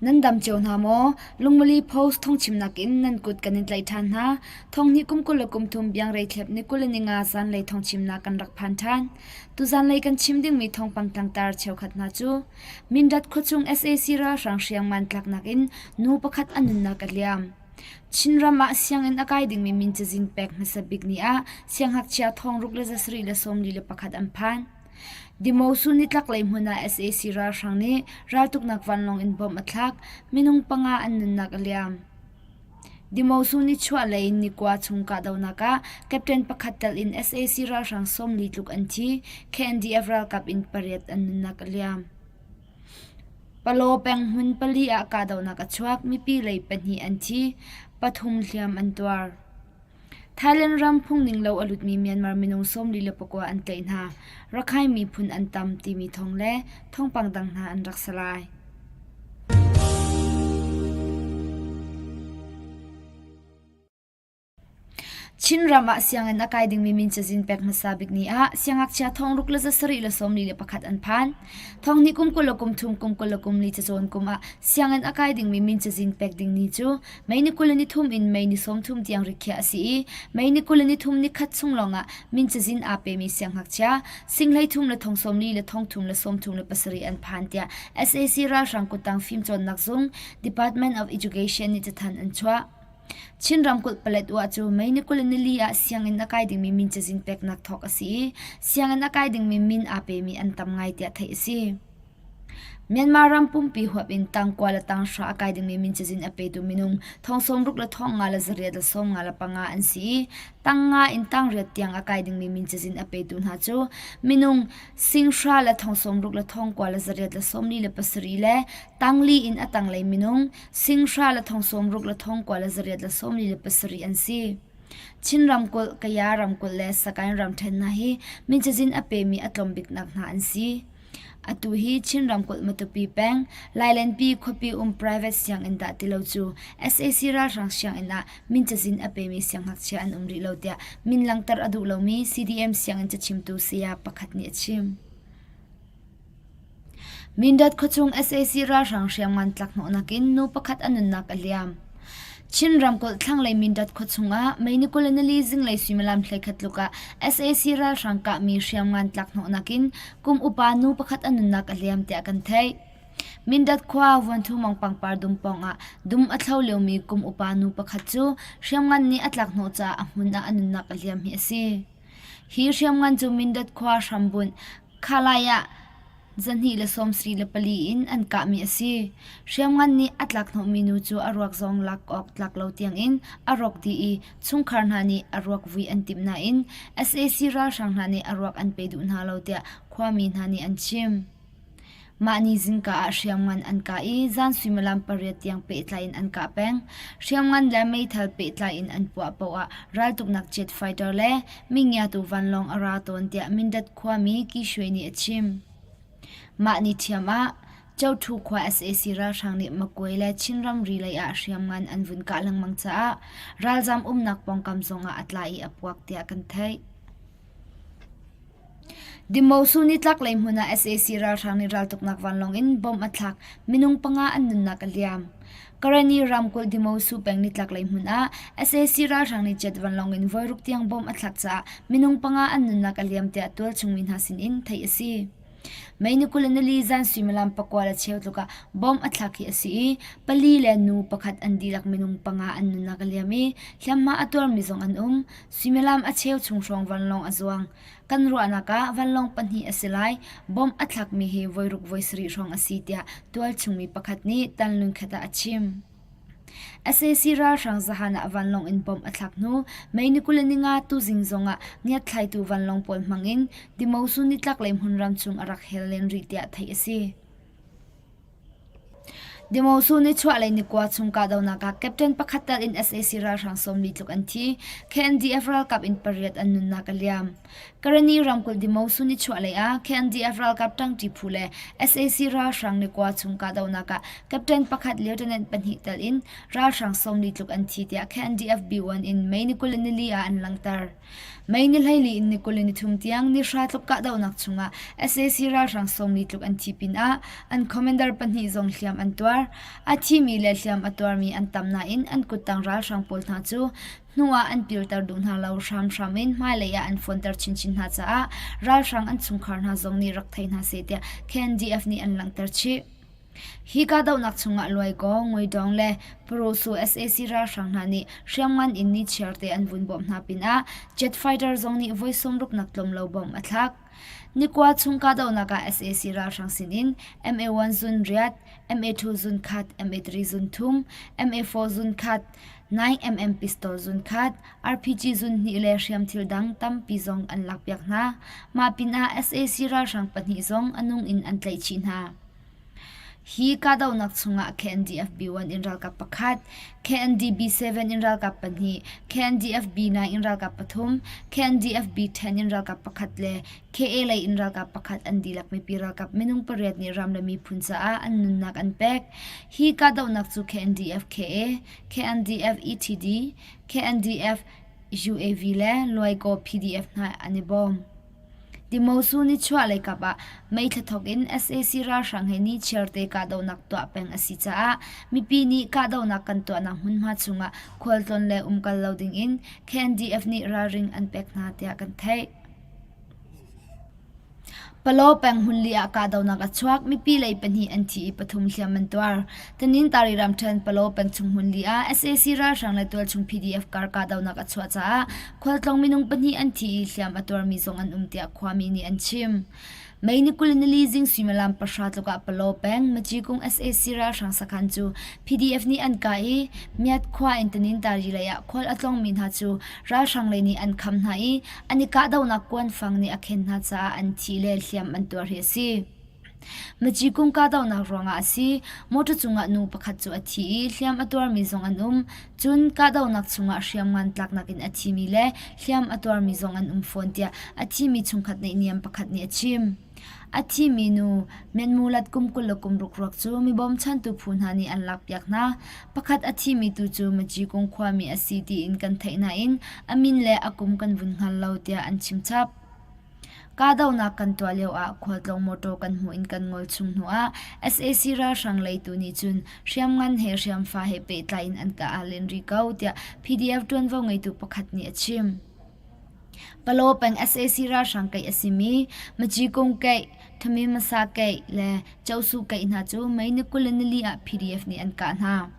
Nan dam cio hna maw? Lungmali Post thawngchimnak in nan kut kan in tlaih ṭhan hna. Thonghnih kum 23 biangrei thlep ni 25 zanlei thawngchimnak kan rak phan ṭhan. Tuzanlei kan chim dingmi thawngpang tlangtar cheukhat hna cu Mindat khuachung sac ralhrang hriamngan tlaknak in nu pakhat a nunnak a liam. Chinram ah sianginn a kai dingmi min cazin pek hmasa bik ni ah siangngakchia thong ruk le zasarih le 41 an phan. Dimosu nitlaklei hmun ah sac ralhrang nih raltuknak vanlawng in bomb a thlak, minung panga an nunnak a liam. Dimosu nichuahlei nikua chung kahdohnak ah captain pakhat telh in sac ralhrang 40 tluk an thi, KNDF ralkap in pariat an nunnak a liam. Palaw peng hmun pali ah kahdohnak a chuak, mipi lei pahnih an thi, pathum hliam an tuar. Thailand ram phungning lo a lutmi Myanmar minung 49 an tlaih hna. Rakhine miphun an tam timi thawng le thawngpang dang hna an rak si lai. Chinram ah sianginn a kai dingmi min cazin pek hmasa bik ni ah siangngakchia thong ruk le zasarih le 41 an phan. Thong hnih kum 20 le kum thum kum 20 le kum li cacawn kum ah sianginn a kai dingmi min cazin pek ding ni cu May ni 23 in May ni 30 tiang rikhiah a si i May ni 23 nikhat chung lawngah min cazin aa pemi siangngakchia sing 13 le thong 40 le thong thum le 37 an phan tiah sac ralhrang kuttang fimcawnnak zung Department of Education nih cathanh an chuah. Chin ramkulh Paletwa cu May ni 24 ah sianginn a kai dingmi min cazin peknak thawk a si i sianginn a kai dingmi min aa pemi an tam ngai tiah theih a si. Myanmar ram pumpi huap in tangkua le tanghra a kai dingmi min cazin a petu minung thong 60 le thong nga le zariat le 55 an si i tang nga in tangriat tiang a kai dingmi min cazin a petu hna cu minung singhra le thong 60 le thong kua le zariat le 47 le tangli in a tanglei minung singhra le thong 60 le thong kua le zariat le 47 an si. Chin ramkulh, Kaya ramkulh le Sagaing ramṭhen hna hi min cazin a pemi a tlawm biknak hna an si. Atu hi Chin ramkulh Matupi peng, Lailenpi khuapi um private sianginn dah ti lo cu sac ralhrang sianginn ah min cazin a pemi siangngakchia an um rih lo tiah min langhter a duh lomi CDM sianginn cachimtu saya pakhat nih a chim. Mindat khuachung sac ralhrang hriamngan tlakhnawhnak in nu pakhat a nunnak a liam. Chin ramkulh thlanglei Mindat khuachung ah May ni 24 zinglei suimilam 11 tluk ah sac ralhrang kahmi hriamngan tlakhnawhnak in kum upa nu pakhat a nunnak a liam tiah kan theih. Mindat khua Vuanthu Mong pangpar dum pawngah dum a thlo liomi kum upa nu pakhat cu hriamngan nih a tlakhnawh caah a hmun ah a nunnak a liam hi a si. Hi hriamngan cu Mindat khua hrambunh Khalai ah 274 in an kahmi a si. Hriamngan nih a tlakhnawhmi nu cu a ruak zong lak awk tlak lo tiangin a rawk dih i chungkhar hna nih a ruak vui an timh nain sac ralhrang hna nih a ruak an pe duh hna lo tiah khuami hna nih an chim. Mah ni zingka ah hriamngan an kah i zan suimilam pariat tiang pehtlai in an kah peng. Hriamngan le meithal pehtlai in an puah paoh ah raltuknak jet fighter le mingiatu vanlawng a ra tawn tiah Mindat khuami Ki Shwe nih a chim. Mah ni ṭhiam ah Cothu khua sac ralhrang nih Magway le Chin ramri lei ah hriamngan an vun kah lengmang caah ralzam umnak pawngkam zongah a tla i a puak tiah kan theih. Dimosu nitlaklei hmun ah sac ralhrang nih raltuknak vanlawng in bomb a thlak, minung panga an nunnak a liam. Karenni ramkulh Dimosu peng nitlaklei hmun ah sac ralhrang nih jet vanlawng in voiruk tiang bomb a thlak caah minung panga an nunnak a liam tiah tualchung mi hna sin in theih a si. May ni 24 zan suimilam pakua le cheu tluk ah bomb a thlak hi a si i pali le nu pakhat an dihlak minung panga an nunnak a liam i hliamhma a tuarmi zong an um. Suimilam a cheu chung hrawng vanlawng a zuang. Kan ruahnak ah vanlawng pahnih a si lai. Bomb a thlakmi hi voiruk voi sarih hrawng a si tiah tualchung mi pakhat nih Tanlun khat ah a chim. Sac ralhrang zahan ah vanlawng in bomb a thlak hnu May ni 25 tuzing zongah ngiatthlaitu vanlawng pawl hmangin Dimosu nitlaklei hmunram chung a rak hel len rih tiah theih a si. Dimosu nichuahlei nikua chung kahdohnak ah captain pakhat tel in sac ralhrang 40 tluk an thi. KNDF ralkap in pariat an nunnak a liam. Karenni ramkulh Dimosu nichuahlei ah KNDF ralkap ṭangṭi phu le sac ralhrang nikua chung kahdohnak ah captain pakhat lieutenant pahnih tel in ralhrang 40 tluk an thi tiah KNDF B1 in May ni 24 ah an langhter. May ni 14 in ni 23 tiang ni hra tluk kahdohnak chungah sac ralhrang 40 tluk an thi pinah an commander pahnih zong hliam an tuar. A thimi le hliam a tuarmi an tam nain an kuttang ralhrang pawl hna cu hnu ah an pilter duh hna lo hramhram in hmailei ah an fonter chinchin hna caah ralhrang an chungkhar hna zong nih rak thei hna seh tiah KNDF nih an langhter chih. Hi kahdohnak chungah Luaikaw, Nguidawng le Parosu sac ralhrang hna nih hriamngan in nichiar te an vun bawmh hna pinah jet fighter zong nih voi sawmruknak tlawm lo bomb a thlak. Nikua chung kahdohnak ah sac ralhrang sinin MA1 zun riat, MA2 zun khat, MA3 zun thum, MA4 zun khat, 9mm pistol zun khat, RPG zun hnih le hriamthil dang tampi zong an lakpiak hna. Mah pinah sac ralhrang pahnih zong a nung in an tlaih chih hna. Hi kahdohnak chungah KNDF-B1 in ralkap pakhat, KNDB-7 in ralkap pahnih, KNDF-B9 in ralkap pathum, KNDF-B10 in ralkap pakhat le KA lei in ralkap pakhat an dihlak mipi ralkap minung pariat nih ram le miphun caah an nunnak an pek. Hi kahdohnak cu KNDF-KA, KNDF-ETD, KNDF-UAV le Luaikaw PDF hna an i bawm. Timosu nichuah lei kap ah May thla thawk in sac ralhrang he nichiarte kahdohnak tuah peng a si caah mipi nih kahdohnak kan tuahnak hmunhma chungah khualtlawn le umkal lo dingin KNDF nih ralring an pek hna tiah kan theih. Palaw peng hmunli ah kahdohnak a chuak, mipi lei pahnih an thi i pathum hliam an tuar. Tanintari ramṭhen Palaw peng chung hmunli ah sac ralhrang le tualchung PDF kar kahdohnak a chuah caah Khualtlawng minung pahnih an thi i hliam a tuarmi zong an um tiah khuami nih an chim. May ni 24 zing suimilam pahra tluk ah Palaw peng Macikung sac ralhrang sakhan cu PDF nih an kah i Myat khua in Tanintari lei ah khual a tlawngmi hna cu ralhrang lei nih an kham hna i an i kahdohnak kuanfang nih a khen hna caah an thi le hliam an tuar hi a si. Macikung kahdohnak ruangah a si. Motor cungah nu pakhat cu a thi i hliam a tuarmi zong an um. Cun kahdohnak chungah hriamngan tlaknak in a thimi le hliam a tuarmi zong an um fawn tiah a thimi chungkhat naihniam pakhat nih a chim. A thimi nu Menmulat kum 26 ruak cu mi bawmchantu phu hna nih an lakpiak hna. Pakhat a thimi tu cu Macikung khuami a si tiin kan theih nain a min le a kum kan vun hngal lo tiah an chim chap. Kahdohnak kan tuah lioah khualtlawng mawṭaw kan hmuh in kan ngol chung hnuah sac ralhrang leitu nih cun hriamngan he hriamfa he pehtlai in an kah ah len rih ko tiah PDF ṭuanvo ngeitu pakhat nih a chim. Palaw peng sac ralhrang keih a simi Macikung keih, Thamimasa keih le Cosu keih hna cu May ni 24 ah PDF nih an kah hna.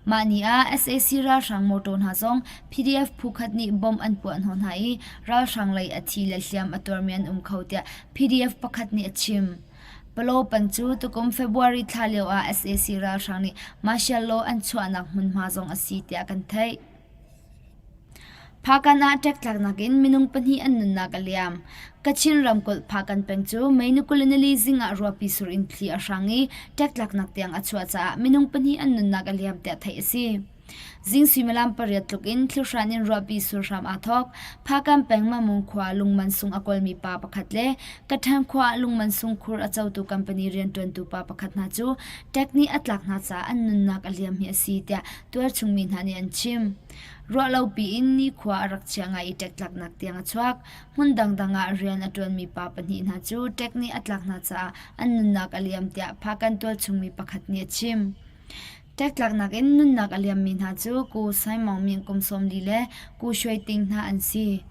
Mah ni ah sac ralhrang mawṭaw hna zong PDF phu khat nih bomb an puah hnawh hna i ralhrang lei a thi le hliam a tuarmi an um kho tiah PDF pakhat nih a chim. Palaw peng cu tukum February thla lio ah sac ralhrang nih martial law an chuahnak hmunhma zong a si tiah kan theih. Phakan ah ṭektlaknak in minung pahnih an nunnak a liam. Kachin ramkulh Phakan peng cu May ni 24 zing ah ruahpi sur in thli a hrang i ṭektlaknak tiang a chuah caah minung pahnih an nunnak a liam tiah theih a si. Zing suimilam pariat tluk in thlihran in ruahpi sur hram aa thawk. Phakan peng Mamung khua lungman sung a kawlmi pa pakhat le Kaṭhang khua ah lungman sung khur a cotu company rianṭuantu pa pakhat hna cu ṭek nih a tlak hna caah an nunnak a liam hi a si tiah tualchungmi hna nih an chim. Ruahlopi in nikhua a rak chia ngai i ṭektlaknak tiang a chuak. Hmun dangdang ah rian a ṭuanmi pa pahnih hna cu ṭek nih a tlak hna caah an nunnak a liam tiah Phakan tualchungmi pakhat nih a chim. Ṭektlaknak in nunnak a liammi hna cu Ku Sai Maung Myint kum 40 le Ku Shui Ting hna an si.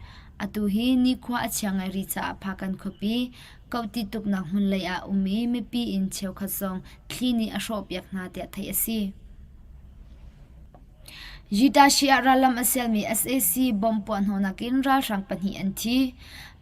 Atu hi nikhua a chia ngai rih caah Phakan khuapi, kohti tuknak hmun lei ah ummi mipi inn cheukhat zong thli nih a hrawhpiak hna tiah theih a si. Yitashi ah rallam a sialmi sac bomb puahhnawhnak in ralhrang pahnih an thi.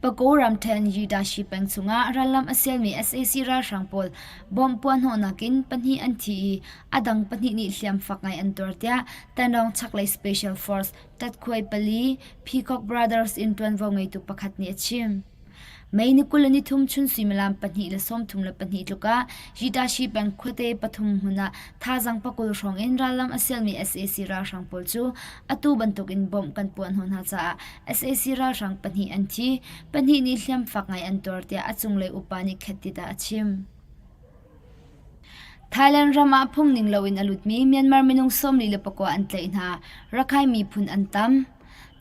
Pago ramṭhen Yitashi peng chungah rallam a sialmi sac ralhrang pawl bomb puahhnawhnak in pahnih an thi i a dang pahnih nih hliam fak ngai an tuar tiah Tanrawng chaklei Special Force tatkhuai pali Peacock Brothers in ṭuanvo ngeitu pakhat nih a chim. May ni 23 chun suimilam 2:32 tluk ah Yitashi peng khuate pathum hmun ah thazaang pakul hrawng in rallam a sialmi sac ralhrang pawl cu atu bantukin bomb kan puah hnawh hna caah sac ralhrang pahnih an thi, pahnih nih hliam fak ngai an tuar tiah a cunglei upa nih khettit ah a chim. Thailand ram ah phung ning loin a lutmi Myanmar minung 44 an tlaih hna. Rakhine miphun an tam.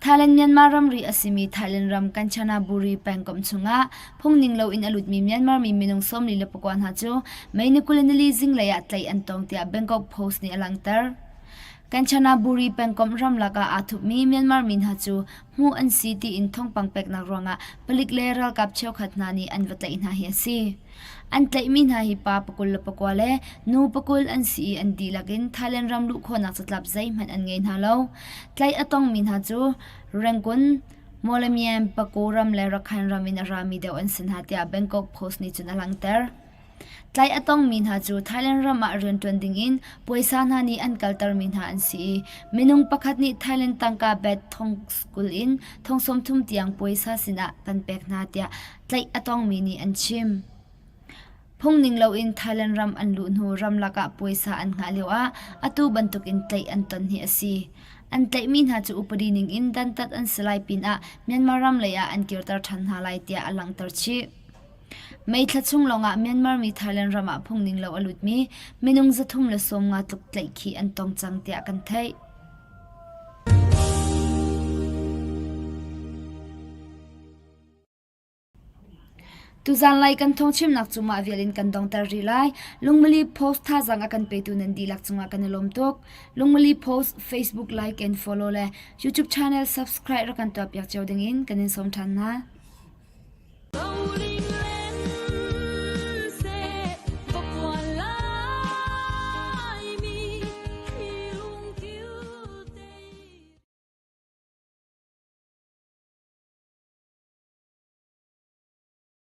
Thailand-Myanmar ramri a simi Thailand ram Kanchanaburi pengkomh chungah phungning loin a lutmi Myanmar mi minung 44 hna cu May ni 24 zinglei ah tlaih an tong tiah Bangkok Post nih a langhter. Kanchanaburi pengkomh ramlak ah aa thupmi Myanmar mi hna cu hmuh an si tiin thawngpang peknak ruangah palik le ralkap cheukhat hna nih an va tlaih hna hi a si. An tlaihmi hna hi pa 29 le nu 20 an si i an dihlak in Thailand ram luh khawhnak catlap zeihmanh an ngei hna lo. Tlaih a tongmi hna cu Rangoon, Mawlamyine, Paku ram le Rakhine ram in a rami deuh an si hna tiah Bangkok Post nih cun a langhter. Tlaih a tongmi hna cu Thailand ram ah rianṭuan dingin puaisa hna nih an kaltermi hna an si i minung pakhat nih Thailand tangka bet thong 20 in thong 30 tiang puaisa sinah kan pek hna tiah tlaih a tongmi nih an chim. Phungning loin Thailand ram an luh hnu ramlak ah puaisa an hngah lioah atu bantukin tlaih an ton hi a si. An tlaihmi hna cu upadi ningin dantat an si lai pinah Myanmar ram lei ah an kirter ṭhan hna lai tiah a langhter chih. May thla chung lawngah Myanmar mi Thailand ram ah phungning lo a lutmi minung 350 tluk tlaihkhih an tong cang tiah kan theih. Tuzaan lai kan thawngchimnak cu mah vial in kan dongter rih lai. Lungmali Post thazaang a kan petu nan dihlak cungah kan i lawm tuk. Lungmali Post Facebook like and follow le YouTube channel subscribe rak kan tuahpiak cio dingin kan in sawm ṭhan hna.